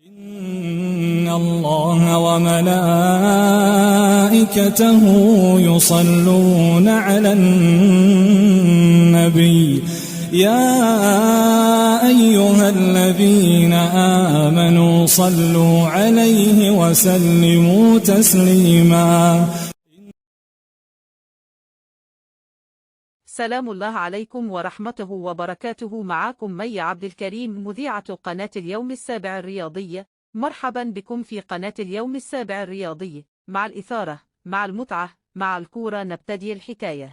إن الله وملائكته يصلون على النبي يا أيها الذين آمنوا صلوا عليه وسلموا تسليما. سلام الله عليكم ورحمته وبركاته. معاكم مي عبد الكريم، مذيعة قناة اليوم السابع الرياضي. مرحبا بكم في قناة اليوم السابع الرياضي. مع الإثارة، مع المتعة، مع الكورة، نبتدي الحكاية.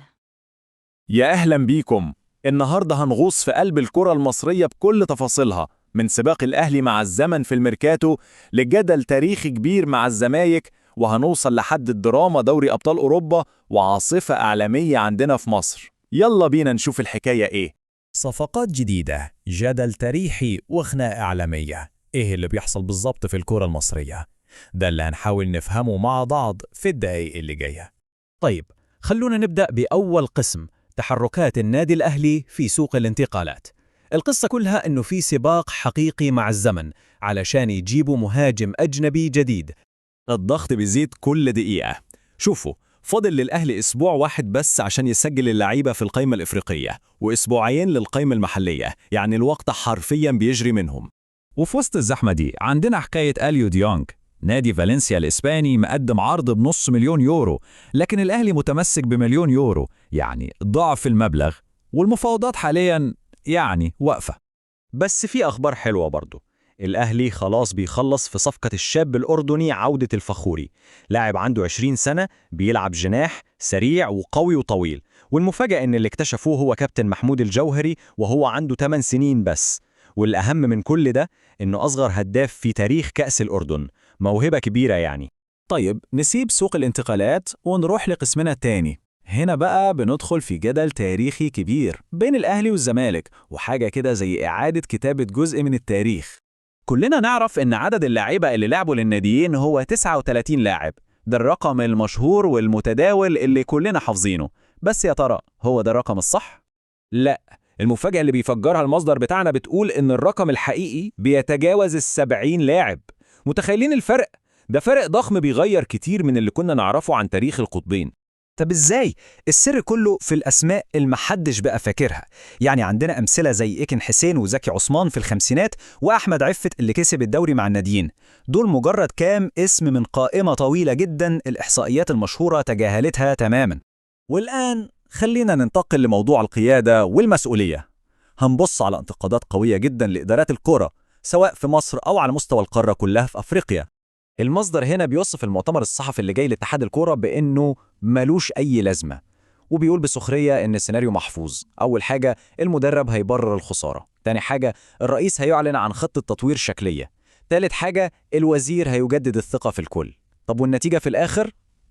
يا أهلا بيكم. النهاردة هنغوص في قلب الكرة المصرية بكل تفاصيلها، من سباق الأهلي مع الزمن في الميركاتو لجدل تاريخي كبير مع الزمالك، وهنوصل لحد الدراما دوري أبطال أوروبا وعاصفة إعلامية عندنا في مصر. يلا بينا نشوف الحكاية إيه. صفقات جديدة، جدل تاريخي، وخناقة إعلامية. إيه اللي بيحصل بالظبط في الكرة المصرية؟ ده اللي هنحاول نفهمه مع بعض في الدقايق اللي جاية. طيب، خلونا نبدأ بأول قسم، تحركات النادي الأهلي في سوق الانتقالات. القصة كلها إنه في سباق حقيقي مع الزمن علشان يجيبوا مهاجم أجنبي جديد. الضغط بيزيد كل دقيقة. شوفوا، فاضل للأهلي أسبوع واحد بس عشان يسجل اللعيبة في القايمة الإفريقية، وأسبوعين للقايمة المحلية، يعني الوقت حرفيا بيجري منهم. وفي وسط الزحمة دي عندنا حكاية أليو ديونج. نادي فالنسيا الإسباني مقدم عرض ب500,000 يورو، لكن الأهلي متمسك ب1,000,000 يورو، يعني ضعف المبلغ، والمفاوضات حاليا يعني واقفة. بس في أخبار حلوة برضو. الأهلي خلاص بيخلص في صفقة الشاب الأردني عودة الفخوري، لاعب عنده 20 سنة، بيلعب جناح سريع وقوي وطويل. والمفاجأة إن اللي اكتشفوه هو كابتن محمود الجوهري وهو عنده 8 سنين بس. والأهم من كل ده إنه أصغر هداف في تاريخ كأس الأردن، موهبة كبيرة يعني. طيب، نسيب سوق الانتقالات ونروح لقسمنا التاني. هنا بقى بندخل في جدل تاريخي كبير بين الأهلي والزمالك، وحاجة كده زي إعادة كتابة جزء من التاريخ. كلنا نعرف إن عدد اللاعيبة اللي لعبوا للناديين هو 39 لاعب، ده الرقم المشهور والمتداول اللي كلنا حافظينه. بس يا ترى هو ده الرقم الصح؟ لا، المفاجأة اللي بيفجرها المصدر بتاعنا بتقول إن الرقم الحقيقي بيتجاوز 70 لاعب. متخيلين الفرق؟ ده فرق ضخم بيغير كتير من اللي كنا نعرفه عن تاريخ القطبين. طب إزاي؟ السر كله في الأسماء اللي محدش بقى فاكرها. يعني عندنا أمثلة زي إيكن حسين وزكي عثمان في الخمسينات، وأحمد عفت اللي كسب الدوري مع الناديين. دول مجرد كام اسم من قائمة طويلة جدا الإحصائيات المشهورة تجاهلتها تماما. والآن خلينا ننتقل لموضوع القيادة والمسؤولية. هنبص على انتقادات قوية جدا لإدارات الكرة، سواء في مصر أو على مستوى القارة كلها في أفريقيا. المصدر هنا بيوصف المؤتمر الصحفي اللي جاي لاتحاد الكورة بأنه ملوش أي لازمة، وبيقول بسخرية إن السيناريو محفوظ. أول حاجة، المدرب هيبرر الخسارة. تاني حاجة، الرئيس هيعلن عن خطة تطوير شكلية. تالت حاجة، الوزير هيجدد الثقة في الكل. طب والنتيجة في الآخر؟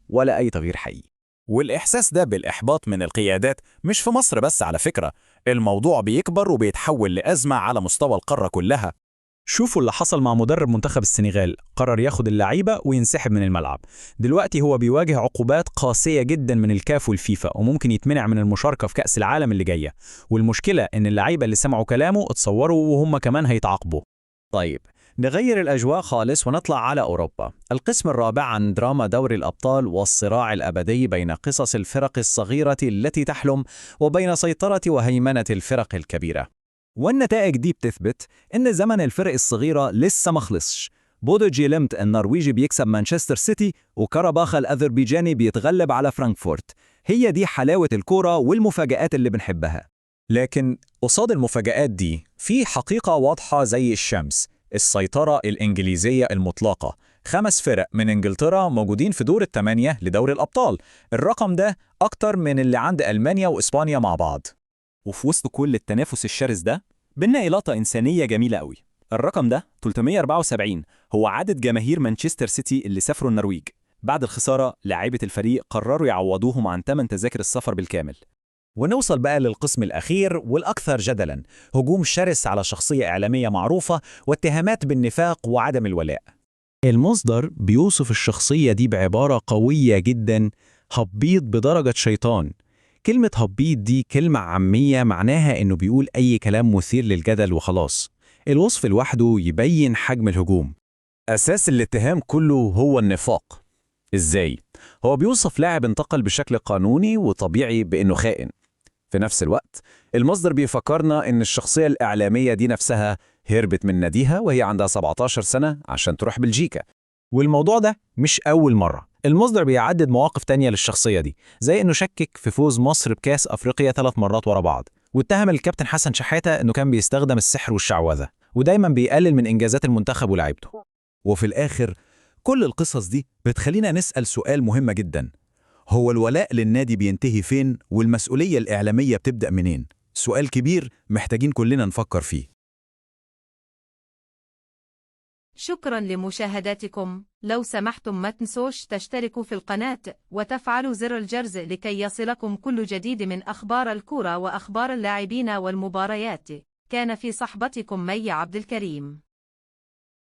ولا أي تغيير حقيقي. والإحساس ده بالإحباط من القيادات مش في مصر بس على فكرة، الموضوع بيكبر وبيتحول لأزمة على مستوى القارة كلها. شوفوا اللي حصل مع مدرب منتخب السنغال، قرر ياخد اللعيبة وينسحب من الملعب. دلوقتي هو بيواجه عقوبات قاسية جدا من الكاف والفيفا، وممكن يتمنع من المشاركة في كأس العالم اللي جاية. والمشكلة إن اللعيبة اللي سمعوا كلامه اتصوروا وهم كمان هيتعاقبوا. طيب، نغير الأجواء خالص ونطلع على أوروبا. القسم الرابع عن دراما دوري الأبطال والصراع الأبدي بين قصص الفرق الصغيرة التي تحلم وبين سيطرة وهيمنة الفرق الكبيرة. والنتائج دي بتثبت إن زمن الفرق الصغيرة لسه ما خلصش. بودو جيلمت النرويجي بيكسب مانشستر سيتي، وكاراباخ الأذربيجاني بيتغلب على فرانكفورت. هي دي حلاوة الكورة والمفاجآت اللي بنحبها. لكن قصاد المفاجآت دي في حقيقة واضحة زي الشمس: السيطرة الإنجليزية المطلقة. 5 فرق من إنجلترا موجودين في دور ال8 لدوري الأبطال. الرقم ده أكتر من اللي عند ألمانيا وإسبانيا مع بعض. وفي وسط كل التنافس الشرس ده بنلاقي لقطة إنسانية جميلة قوي. الرقم ده 374 هو عدد جماهير مانشستر سيتي اللي سافروا النرويج. بعد الخسارة لاعيبة الفريق قرروا يعوضوهم عن ثمن تذاكر السفر بالكامل. ونوصل بقى للقسم الأخير والأكثر جدلاً، هجوم شرس على شخصية إعلامية معروفة واتهامات بالنفاق وعدم الولاء. المصدر بيوصف الشخصية دي بعبارة قوية جدا، هبيط بدرجة شيطان. كلمة هبيط دي كلمة عامية معناها إنه بيقول أي كلام مثير للجدل وخلاص. الوصف لوحده يبين حجم الهجوم. أساس الاتهام كله هو النفاق. إزاي؟ هو بيوصف لاعب انتقل بشكل قانوني وطبيعي بأنه خائن. في نفس الوقت المصدر بيفكرنا إن الشخصية الإعلامية دي نفسها هربت من ناديها وهي عندها 17 سنة عشان تروح بلجيكا. والموضوع ده مش أول مرة، المصدر بيعدد مواقف تانية للشخصية دي، زي إنه شكك في فوز مصر بكاس أفريقيا 3 مرات ورا بعض، واتهم الكابتن حسن شحاتة إنه كان بيستخدم السحر والشعوذة، ودايما بيقلل من إنجازات المنتخب ولاعيبته. وفي الآخر كل القصص دي بتخلينا نسأل سؤال مهم جدا: هو الولاء للنادي بينتهي فين والمسؤولية الإعلامية بتبدأ منين؟ سؤال كبير محتاجين كلنا نفكر فيه. شكرا لمشاهدتكم. لو سمحتم ما تنسوش تشتركوا في القناة وتفعلوا زر الجرس لكي يصلكم كل جديد من أخبار الكرة وأخبار اللاعبين والمباريات. كان في صحبتكم مي عبد الكريم.